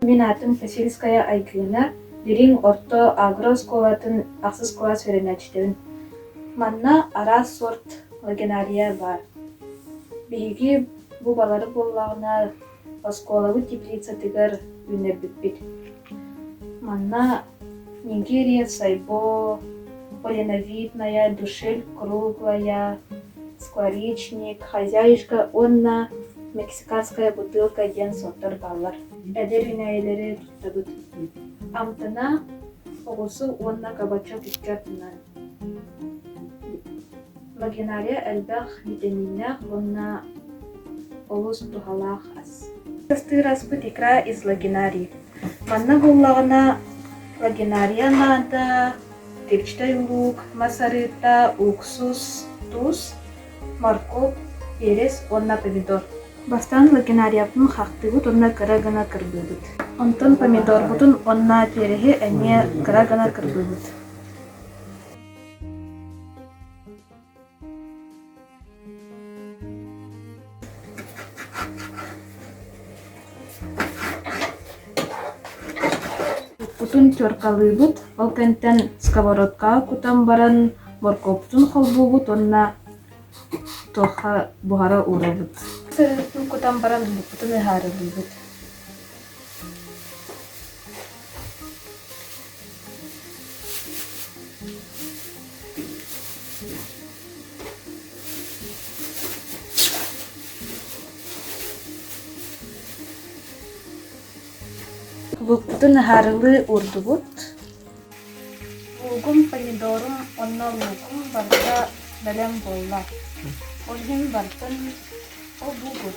Мин аатым Косильская Айгыына, Дириҥ орто агро-оскуолатын ахсыс кылаас үөрэнээччитэбин. Манна араас сорт лагенария баар. Биһиги бу балары буоллаҕына оскуолабыт теплицатыгар үүннэрбиппит. Манна Нигерия сайбо, полиновидная, душель круглая, скворечник, хозяюшка уонна мексиканская бутылка диэн сортар бааллар. Эдэр үүнээйилэри туттабыт. Амтана оҕурсу уонна кабачок икки ардынан. Лагенария элбэх витаминнээх уонна олус туһалаах ас. Астыыр аспыт икра из лагенарии. Манна буллаҕына лагенария наада, репчатай луук, мас арыыта, уксус, туус, моркуоп, перец уонна помидор. Бастаан лагенариябытын хахтыыбыт уонна кыра гына кырбыыбыт. Онтон помидорбутун уонна переһи эмиэ кыра гына кырбыыбыт. Укпутун теркалыыбыт, ол кэнниттэн сковородкаҕа кутан баран моркуоппутун холбуубут уонна туохха буһара уурабыт. Сырыытын кутан баран луукпутун ыһаарылыыбыт. Луукпутун ыһаарылыы уурдубут. Луугум, помидорум уонна луукум барыта бэлэм буолла. Ол иһин барытын холбуубут.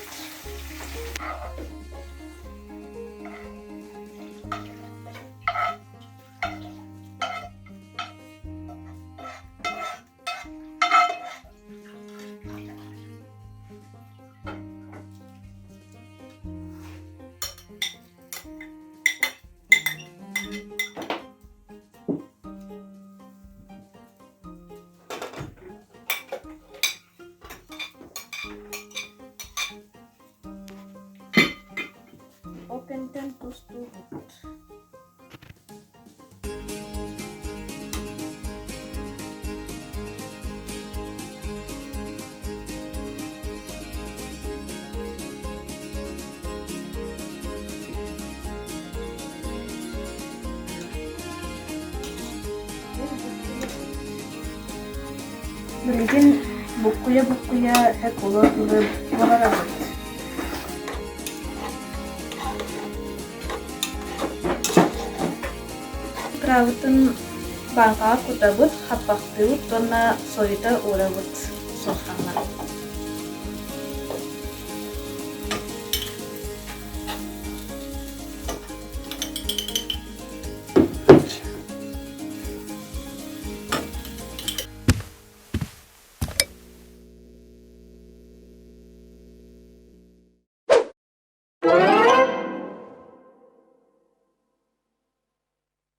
Ол кэнниттэн тустуубут. Билигин буккуйа-буккуйа эт буолар буһарабыт. Икрабытын бааҥкаҕа кутабыт, хаппахтыыбыт уонна сойута уурабыт суохтаҥҥа.